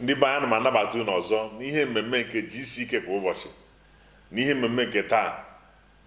Ndị be anyị, ana m anabata unu ọzọ n'ihe mmemme nke GCK kwa ụbọchị. N'ihe mmemme nke taa,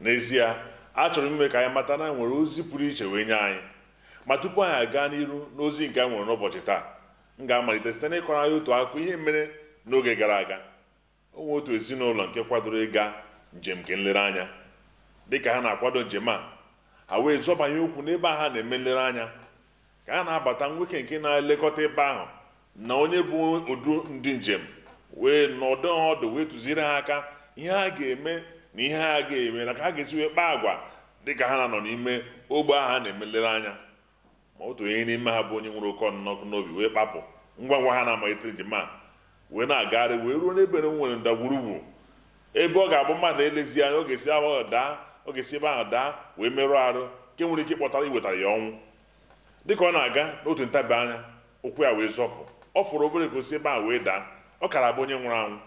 n'ezie achọrọ m ime ka anyị mata na nwere ozi pụrụ iche wee nye anyị. Ma tupu anyị aga n'iru n'ozi nke a nwere n'ụbọchị taa, m ga-amalite site n'ịkọrọ anyị otu akụkọ ihe mere n'oge gara aga. O nwere otu ezinụlọ nke kwadoro ịga njem nke nlereanya. Dịka ha na-akwado njem a, ha wee zọbanye ụkwụ n'ebe a ha na-eme nlereanya. Ka ha na-abata, nwoke nke na-elekọta ebe ahụ na onye bụ odu ndị njem wee nọdụ ha ọdụ, wee tụziere ha aka ihe ha ga-eme na ihe ha ga-eme na ka ha ga-esi wee kpaa agwa dịka ha na-anọ n'ime ogbe ahụ ha na-eme nlereanya. Ma otu onye n'ime ha bụ onye nwere oke ọnụnọkụ n'obi wee kpapụ ngwa ngwa ha na-amalite njem a, wee na-agagharị wee ruo n'ebe nwere ndagwurugwu, ebe ọ ga-abụ mmadụ elezi anya, ọ ga-esi ahụ daa, ọ ga-esi ebe ahụ daa wee merụọ arụ, nke nwere ike ịkpọtara iwetara ya ọnwụ. Dịka ọ na-aga, n'otu ntabi anya, ụkwụ ya wee zọpụ. Ọ fọrọ obere ka o si ebe ahụ wee daa. Ọ kara abụ onye nwụrụ anwụ.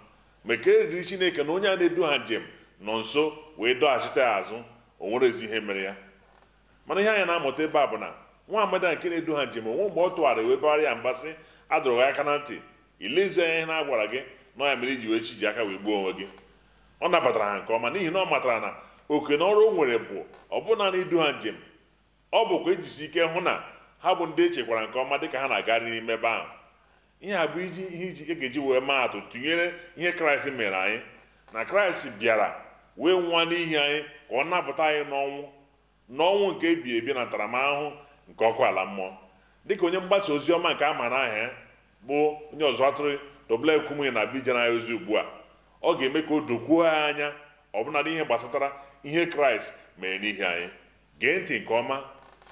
Ma ekele dịrị Chineke na onye a na-edu ha njem nọ nso wee dọghachite ya azụ. O nwere ezi ihe mere ya. Mana ihe anyị na-amụta ebe a bụ na nwa amadi a nke na-edu ha njem onwe mgbe ọ tụgharịrị wee bara ya mba sị, "Adọrọ gị aka na ntị, ilezi anya ihe na-agwara gị na ya mere iji wee chi ji aka wee gbuo onwe gị." Ọ nabatara ha nke ọma, n'ihi na ọ matara na oke na ọrụ o nwere bụ ọ bụ naanị idu ha njem, ọ bụkwa ejisi ike hụ na ha bụ ndị echekwara nke ọma dịka ha na-agagharị n'ime ebe ahụ. Ihe a bụ iji ihe iji e ga-eji wee maa atụ tụnyere ihe Kraịst mere anyị, na Kraịst bịara wee nwụọ n'ihi anyị ka ọ napụta anyị n'ọnwụ nke ebi ebi na ntaramahụhụ nke ọkụ ala mmụọ. Dịka onye mgbasa ozi ọma nke a maara aha ya bụ onye ọzụ atụrụ W. Kumuyi na-abịa ijere anyị ozi ugbu a, ọ ga-eme ka o dokwuo anyị anya ọbụnadị ihe gbasatara ihe Kraịst mere n'ihi anyị. Gee ntị nke ọma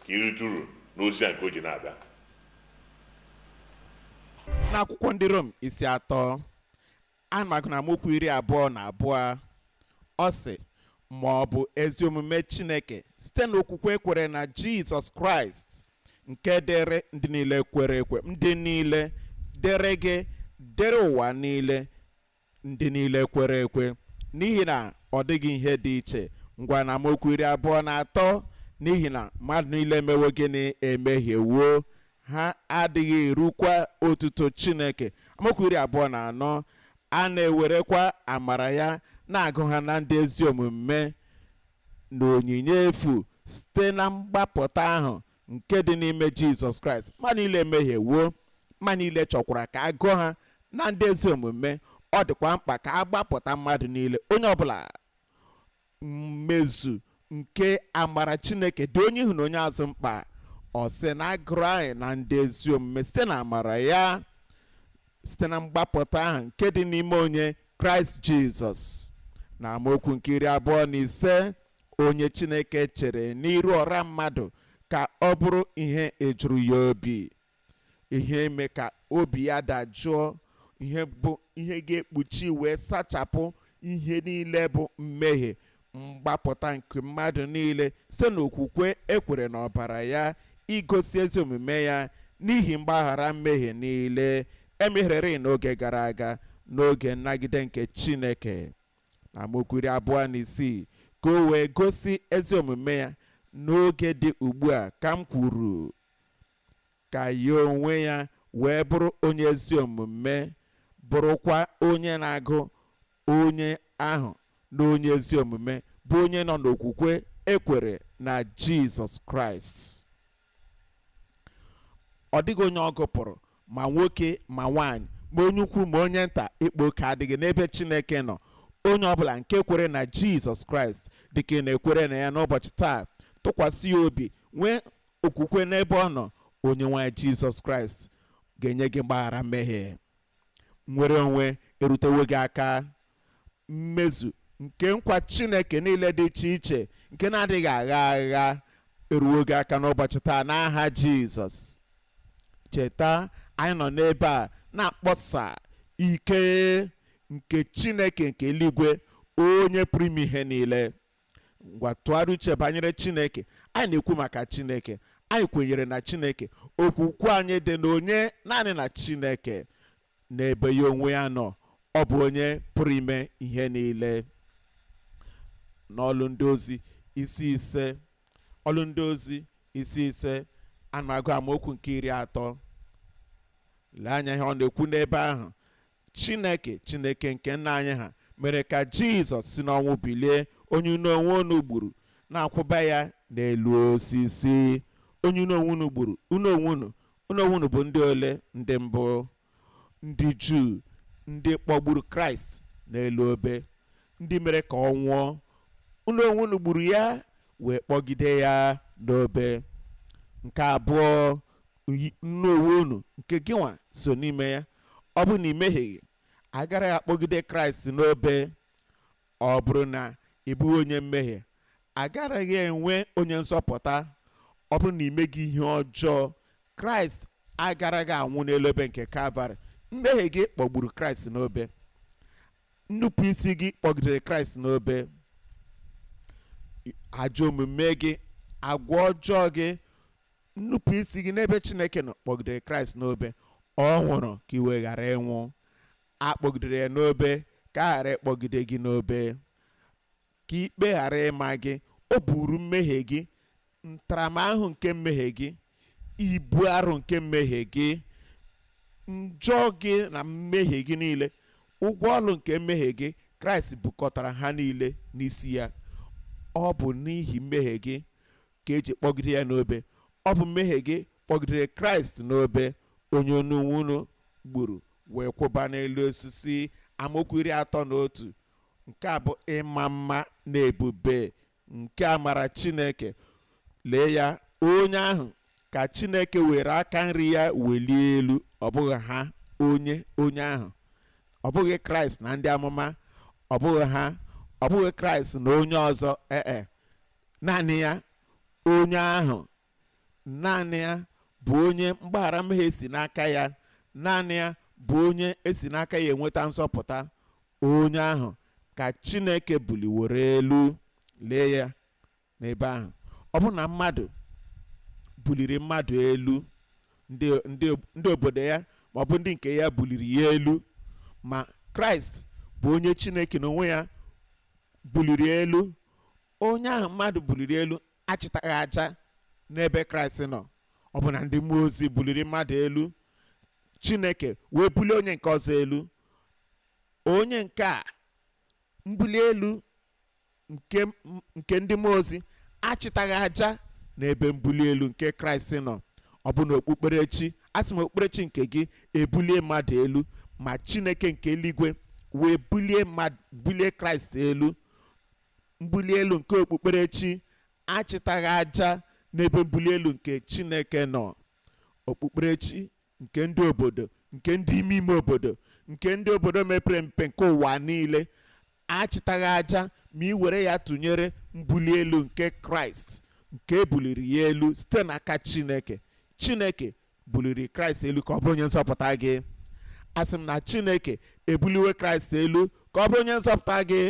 ka irite uru n'ozi a nke o ji na-abịa. N'akwụkwọ Ndị Rom isi 3, ana m agụ na amaokwu 22. Ọ sị, "Ma ọ bụ ezi omume Chineke site n'okwukwe kwere na Jizọs Kraịst, nke dịrị ndị niile kwere ekwe." Ndị niile, dịrị gị, dịrị ụwa niile, ndị niile kwere ekwe, n'ihi na ọ dịghị ihe dị iche. Ngwa, na amaokwu 23, "N'ihi na mmadụ niile emewo gịnị? Emehiewuo, ha adịghị erukwa otuto Chineke." Amaokwu 24, "A na-ewerekwa amara ya na-agụ ha na ndị ezi omume na onyinye efu site na mgbapụta ahụ nke dị n'ime Jizọs Kraịst." Mmadụ niile emehiewuo, mmadụ niile chọkwara ka a gụọ ha na ndị ezi omume. Ọ dịkwa mkpa ka a gbapụta mmadụ niile, onye ọbụla. Mmezu nke amara Chineke dị onye ihu na onye azụ mkpa. Ọ sị na agụrụ anyị na ndị ezi omume site na amara ya, site na mgbapụta ahụ nke dị n'ime onye Kraịst Jizọs. Na amaokwu nke 25, "Onye Chineke chere n'iru ọra mmadụ ka ọ bụrụ ihe ejuru ya obi," ihe ime ka obi ya dajụọ, ihe bụ ihe ga-ekpuchi wee sachapụ ihe niile bụ mmehie, mgbapụta nke mmadụ niile site n'okwukwe ekwere n'ọbara ya, igosi ezi omume ya n'ihi mgbaghara mmehie niile emeghererị n'oge gara aga n'oge nnagide nke Chineke. Na amaokwu 26, "Ka o wee gosi ezi omume ya n'oge dị ugbu a, ka m kwuru, ka ya onwe ya wee bụrụ onye ezi omume, bụrụkwa onye na-agụ onye ahụ na onye ezi omume, bụ onye nọ n'okwukwe ekwere na Jizọs Kraịst." Ọ dịghị onye ọ gụpụrụ, ma nwoke ma nwaanyị, ma onye ukwu ma onye nta. Ịkpa oke adịghị n'ebe Chineke nọ. Onye ọbụla nke kwere na Jizọs Kraịst, dịka ị na-ekwere na ya n'ụbọchị taa, tụkwasị ya obi, nwee okwukwe n'ebe ọ nọ, onye nwanyị Jizọs Kraịst ga-enye gị mgbaghara mmehie. Nwere onwe erutewo gị aka. Mmezu nke nkwa Chineke niile dị iche iche nke na-adịghị agha agha eruwo gị aka n'ụbọchị taa n'aha Jizọs. Cheta, anyị nọ n'ebe a na-akpọsa ike nke Chineke nke eluigwe, onye pụrụ ime ihe niile. Ngwa, tụgharịa uche banyere Chineke. Anyị na-ekwu maka Chineke. Anyị kwenyere na Chineke. Okwukwe anyị dị n'onye naanị na Chineke, n'ebe ya onwe ya nọ. Ọ bụ onye pụrụ ime ihe niile. N'Ọlụ Ndị Ozi isi 5, Ọlụ Ndị Ozi isi 5, ana m agụ amaokwu nke 30. Lee anya ihe ọ na-ekwu n'ebe ahụ. Chineke, Chineke nke nna anyị ha, mere ka Jizọs si n'ọnwụ bilie, onye unu onwe unu gburu, na-akwụba ya n'elu osisi. Onye unu onwe unu gburu, unu onwe unu, unu onwe unu bụ ndị ole? Ndị mbụ, ndị Juu, ndị kpọgburu Kraịst n'elu obe, ndị mere ka ọ nwụọ. Unu onwe unu gburu ya wee kpọgide ya n'obe. Nke abụọ, unu onwe unu nke gịnwa so n'ime ya, ọ bụ na ị mehieghị, agaraghị akpọgide Kraịst n'obe. Ọ bụrụ na ị bụghị onye mmehie, agaraghị enwe onye nzọpụta. Ọ bụrụ na ị meghị ihe ọjọọ, Kraịst agaraghị anwụ n'elu obe nke Kalvarị. Mmehie gị kpọgburu Kraịst n'obe. Nnupụ isi gị kpọgidere Kraịst n'obe. Ajọ omume gị, agwa ọjọọ gị, nnupụ isi gị n'ebe Chineke nọ kpọgidere Kraịst n'obe. Ọ nwụrụ ka i wee ghara ịnwụ. A kpọgidere ya n'obe ka a ghara ịkpọgide gị n'obe, ka ikpe ghara ịma gị. O buru mmehie gị, ntaramahụhụ nke mmehie gị, ibu arụ nke mmehie gị, njọ gị na mmehie gị niile, ụgwọ ọlụ nke mmehie gị, Kraịst bukọtara ha niile n'isi ya. Ọ bụ n'ihi mmehie gị ka eji kpọgide ya n'obe. Ọ bụ mmehie gị kpọgidere Kraịst n'obe, onye unu unu gburu wee kwụba n'elu osisi. Amaokwu 31. Nke a bụ ịma mma na ebube nke amara Chineke. Lee ya, onye ahụ ka Chineke were aka nri ya welie elu. Ọ bụghị ha, onye onye ahụ, ọ bụghị Kraịst na ndị amụma, ọ bụghị ha, ọ bụghị Kraịst na onye ọzọ, ee, naanị ya, onye ahụ, naanị ya bụ onye mgbaghara mmehie si n'aka ya, naanị ya bụ onye esi n'aka ya enweta nzọpụta. Onye ahụ ka Chineke buliworo elu. Lee ya n'ebe ahụ. Ọ bụ na mmadụ buliri mmadụ elu, ndị obodo ya ma ọ bụ ndị nke ya buliri ya elu, ma Kraịst bụ onye Chineke n'onwe ya buliri elu. Onye ahụ mmadụ buliri elu achịtaghị aja n'ebe Kraịst nọ. Ọ bụ na ndị mmụọ ozi buliri mmadụ elu, Chineke wee bulie onye nke ọzọ elu. Onye nke a, mbuli elu nke ndị mmụọ ozi achịtaghị aja n'ebe mbuli elu nke Kraịst nọ. Ọ bụ na okpukperechi, asị m okpukperechi nke gị ebulie mmadụ elu, ma Chineke nke eluigwe wee bulie mmadụ, bulie Kraịst elu. Mbuli elu nke okpukperechi achịtaghị aja n'ebe mbuli elu nke Chineke nọ. Okpukperechi nke ndị obodo, nke ndị ime ime obodo, nke ndị obodo mepere mpe nke ụwa niile achịtaghị aja ma ị were ya tụnyere mbuli elu nke Kraịst, nke ebuliri ya elu site n'aka Chineke. Chineke buliri Kraịst elu ka ọ bụrụ onye nzọpụta gị. Asị m na Chineke ebuliwe Kraịst elu ka ọ bụrụ onye nzọpụta gị.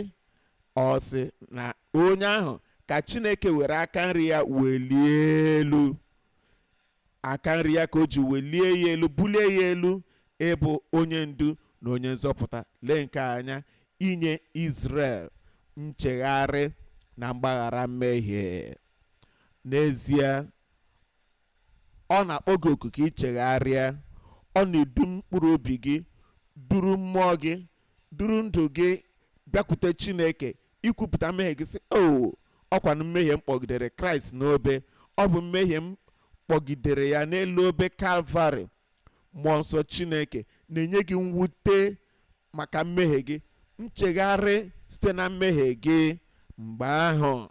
Ọ sị na onye ahụ ka Chineke were aka nri ya welie elu. Aka nri ya ka o ji welie ya elu, bulie ya elu ịbụ onye ndu na onye nzọpụta. Lee nke anya, inye Israel nchegharị na mgbaghara mmehie. N'ezie, ọ na-akpọ gị oku ka ị chegharịa. Ọ na-edu mkpụrụ obi gị, duru mmụọ gị, duru ndụ gị bịakwute Chineke, ikwupụta mmehie gị sị, o ọkwanụ mmehie m kpọgidere Kraịst n'obe, ọ bụ mmehie m kpọgidere ya n'elu obe Kalvarị. Mmụọ nsọ Chineke na-enye gị mwute maka mmehie gị, nchegharị site na mmehie gị. Mgbe ahụ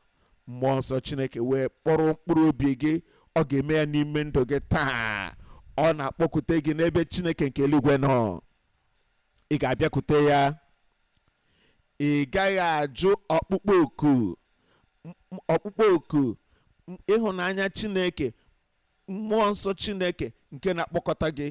mmụọ nsọ Chineke wee kpọrọ mkpụrụ obi gị, ọ ga-eme ya n'ime ndụ gị taa. Ọ na-akpọkute gị n'ebe Chineke nke eluigwe nọ. Ị ga-abịakwute ya. Ị gaghị ajụ ọkpụkpọ oku, ọkpụkpọ oku ịhụnanya Chineke, mmụọ nsọ Chineke nke na-akpọkọta gị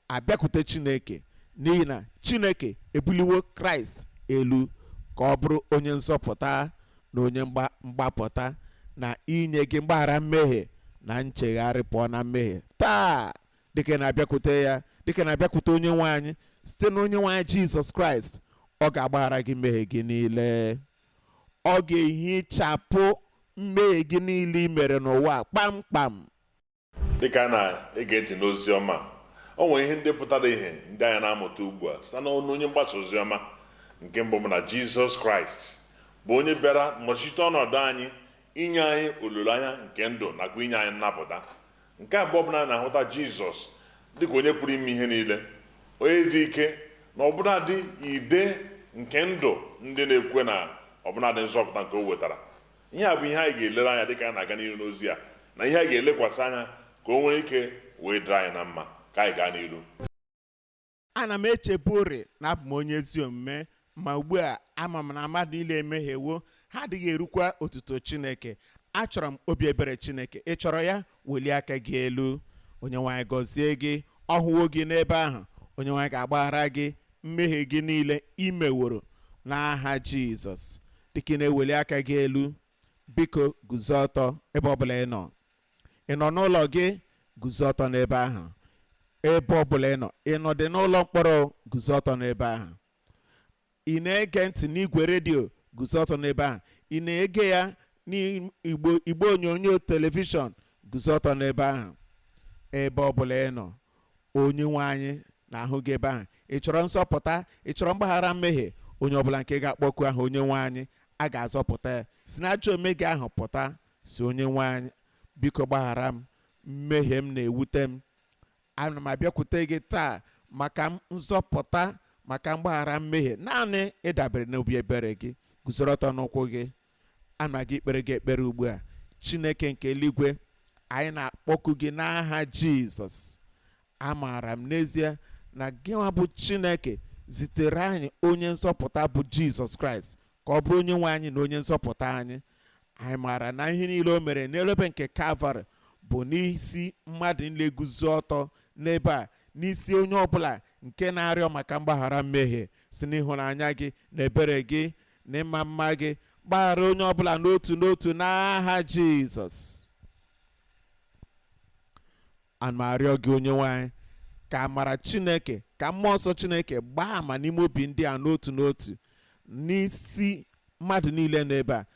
abịakwute Chineke, n'ihi na Chineke ebuliwo Kraịst elu ka ọ bụrụ onye nzọpụta na onye mgbapụta, na inye gị mgbaghara mmehie na nchegharị pụọ na mmehie. Taa, dịka na-abịakwute ya, dịka na-abịakwute onye nwe anyị site na onye nwe anyị Jizọs Kraịst, ọ ga-agbaghara gị mmehie gị niile. Ọ ga-ehichapụ mmehie gị niile i mere n'ụwa kpamkpam. Dịka a na-ege ntị n'ozi ọma, O nwere ihe ndị pụtara ihe ndị anyị na-amụta ugbu a site n'ọnụ onye mgbasa ozi ọma. Nke mbụ bụ na Jizọs Kraịst bụ onye bịara nọchite ọnọdụ anyị, inye anyị olileanya nke ndụ nakwa inye anyị nnapụta. Nke abụọ bụ na anyị na-ahụta Jizọs dịka onye pụrụ ime ihe niile, onye dị ike na ọbụnadị ide nke ndụ ndị na-ekwe na ọbụnadị nzọpụta nke o wetara. Ihe a bụ ihe anyị ga-elere anya dịka anyị na-aga n'ihu n'ozi a, na ihe anyị ga-elekwasị anya ka o nwee ike wee dịrị anyị na mma. Ka anyị gaa n'iru. Ana m echeburi na abụ m onye ezi omume, ma ugbu a ama m na mmadụ niile emehiewo, ha adịghị erukwa otuto Chineke. Achọrọ m obi ebere Chineke. Ị chọrọ ya? Welie aka gị elu. Onye nwaanyị gọzie gị. Ọ hụwo gị n'ebe ahụ. Onye nwaanyị ga-agbaghara gị mmehie gị niile imeworo n'aha Jizọs. Dịka ị na-eweli aka gị elu, biko guzo ọtọ ebe ọbụla ị nọ. Ị nọ n'ụlọ gị, guzo ọtọ n'ebe ahụ. Ebe ọbụla ị nọ, ị nọ dị n'ụlọ mkpọrọ, guzo ọtọ n'ebe ahụ. Ị na-ege ntị n'igwe redio, guzo ọtọ n'ebe ahụ. Ị na-ege ya n'igbo onyonyo telivishọn, guzo ọtọ n'ebe ahụ. Ebe ọbụla ị nọ, onye nwe anyị na-ahụ gị ebe ahụ. Ị chọrọ nzọpụta? Ị chọrọ mgbaghara mmehie? Onye ọbụla nke ga-akpọku ahụ onye nwe anyị, a ga-azọpụta ya. Si na ajọ ome gị ahụ pụta, si onye nwe anyị, biko gbaghara m, mmehie m na-ewute m. Ana m abịakwute gị taa maka nzọpụta, maka mgbaghara mmehie, naanị ịdabere n'obi ebere gị. Guzoro ọtọ n'ụkwụ gị. Ana m aga ikpere gị ekpere ugbu a. Chineke nke eluigwe, anyị na-akpọku gị n'aha Jizọs. Amaara m n'ezie na gị nwa bụ Chineke zitere anyị onye nzọpụta bụ Jizọs Kraịst ka ọ bụrụ onye nwe anyị na onye nzọpụta anyị. Anyị maara na ihe niile o mere n'elebe nke Kalvarị bụ n'isi mmadụ niile guzo ọtọ n'ebe a, n'isi onye ọbụla nke na-arịọ maka mgbaghara mmehie. Si n'ịhụnanya gị na ebere gị na ịma mma gị gbaghara onye ọbụla n'otu n'otu n'aha Jizọs. Ana m arịọ gị onye nwe anyị ka amara Chineke, ka mmụọ nsọ Chineke gbaa ama n'ime obi ndị a n'otu n'otu, n'isi mmadụ niile n'ebe a,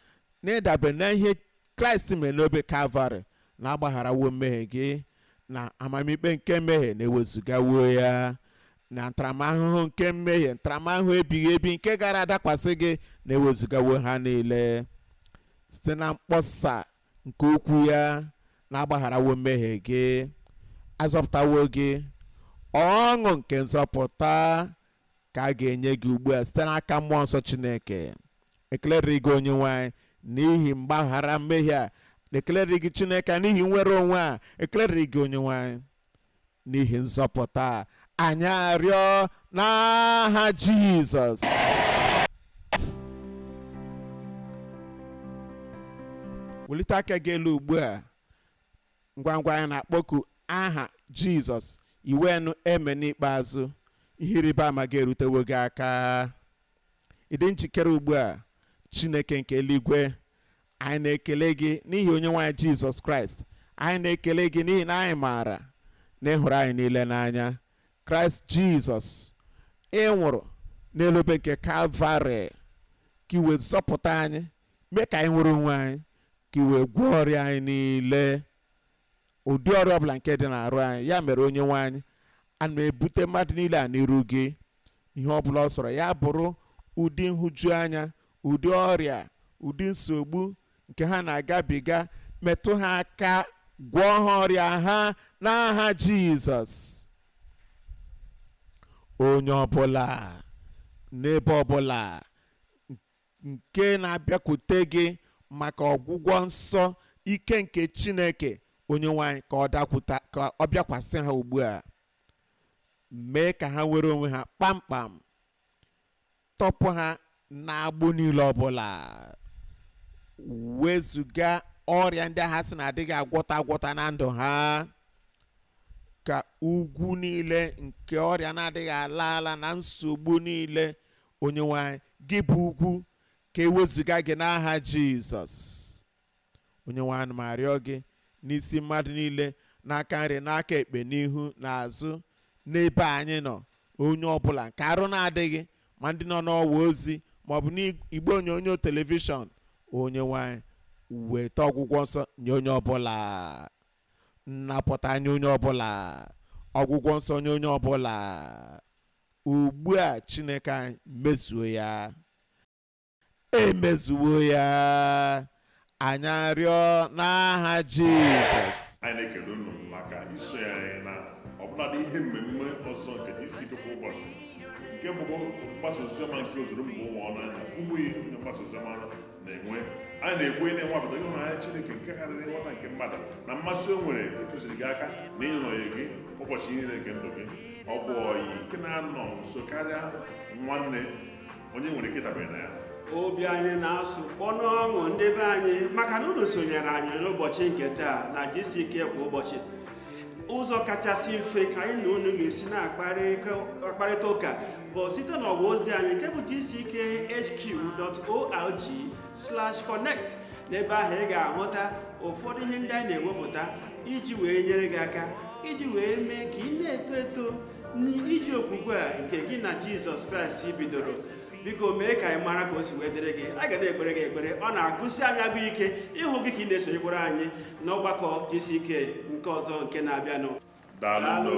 n'ịdabere na ihe Kraịst mere n'obe Kalvarị, na-agbagharawo mmehie gị, na amamikpe nke mmehie na-ewezugawo ya, na ntaramahụhụ nke mmehie, ntaramahụhụ ebighị ebi nke gara adakwasị gị na-ewezugawo ha niile. Site na mkpọsa nke okwu ya, na-agbagharawo mmehie gị, azọpụtawo gị. Ọṅụ nke nzọpụta ka a ga-enye gị ugbu a site n'aka mmụọ nsọ Chineke. Ekele dịrị gị onye nwe anyị n'ihi mgbaghara mmehie a. Ekele dịrị gị Chineke n'ihi nnwere onwe a. Ekele dịrị gị onye nwe anyị n'ihi nzọpụta a. Anyị arịọ n'aha Jizọs. Welite aka gị elu ugbu a. Ngwa ngwa anyị na-akpọku aha Jizọs, iwenụ eme n'ikpeazụ, ihe ịrịba ama gị erutewo gị aka. Ị dị njikere ugbu a? Chineke nke eluigwe, anyị na-ekele gị n'ihi onye nwe anyị Jizọs Kraịst. Anyị na-ekele gị n'ihi na anyị maara na ị hụrụ anyị niile n'anya. Kraịst Jizọs, ị nwụrụ n'elu obe nke Kalvarị ka i wee zọpụta anyị, mee ka anyị nwere onwe anyị, ka i wee gwọọ ọrịa anyị niile, ụdị ọrịa ọbụla nke dị n'arụ anyị. Ya mere onye nwe anyị, ana m ebute mmadụ niile a n'iru gị. Ihe ọbụla ọ sọrọ ya bụrụ, ụdị nhụjuanya, ụdị ọrịa, ụdị nsogbu nke ha na-agabiga, metụ ha aka, gwọọ ha ọrịa ha n'aha Jizọs. Onye ọbụla n'ebe ọbụla nke na-abịakwute gị maka ọgwụgwọ nsọ ike nke Chineke, onye nwe anyị, ka ọ dakwuta, ka ọ bịakwasị ha ugbu a, mee ka ha nwere onwe ha kpamkpam, tọpụ ha n'agbụ niile ọbụla, wezuga ọrịa ndị agha sị na adịghị agwọta agwọta na ndụ ha, ka ugwu niile nke ọrịa na-adịghị ala ala na nsogbu niile, onye nwe anyị, gị bụ ugwu, ka ewezuga gị n'aha Jizọs. Onye nwe anyị, m arịọ gị n'isi mmadụ niile, n'aka nri, n'aka ekpe, n'ihu na azụ, n'ebe anyị nọ, onye ọbụla nke arụ na-adịghị, ma ndị nọ n'ọwa ozi ma ọ bụ n'igbe onyonyo telivishọn, onye nwe anyị, weta ọgwụgwọ nsọ nye onye ọbụla, nnapụta nye onye ọbụla, Ọgwụgwọ nsọ nye onye ọbụla ugbu a, Chineke anyị, mezuo ya, emezuwo ya, anyị arịọ n'aha Jizọs. Anyị na-ekele unu maka isonye anyị na ọbụladị ihe mmemme ọzọ nke GCK kwa ụbọchị, nke bụ mgbasa oziọma nke ozuru mba ụwa ọnụ anya ụmụ ihe onye mgbasa oziọma na-enwe. Anyị na-ekwe na-enwapụta ịhụnanya Chineke nke karịrị nghọta nke mmadụ na mmasị o nwere ịtụziri gị aka na ịnọnye gị ụbọchị niile nke ndụ gị. Ọ bụ ọyị nke na-anọ nso karịa nwanne, onye nwere ike ịdabere na ya. Obi anyị na-asụ kpọnụ ọṅụ, ndị be anyị, maka na unu sonyere anyị n'ụbọchị nke taa na GCK kwa ụbọchị. Ụzọ kachasị mfe anyị na unu ga-esi na-akparịta ụka bụ site n'ọwa ozi anyị nke bụ gckhq.org/connect. N'ebe ahụ ị ga-ahụta ụfọdụ ihe ndị anyị na-ewepụta iji wee nyere gị aka, iji wee mee ka ị na-eto eto n'iji okwukwe a nke gị na Jizọs Kraịst bidoro. Biko mee ka anyị mara ka o si wee dịrị gị. A ga na-ekpere gị ekpere. Ọ na-agụsi anyị agụ ike ịhụ gị ka ị na-esonyekwara anyị n'ọgbakọ GCK nke ọzọ nke na-abịanụ. Daalụ. Daalụ.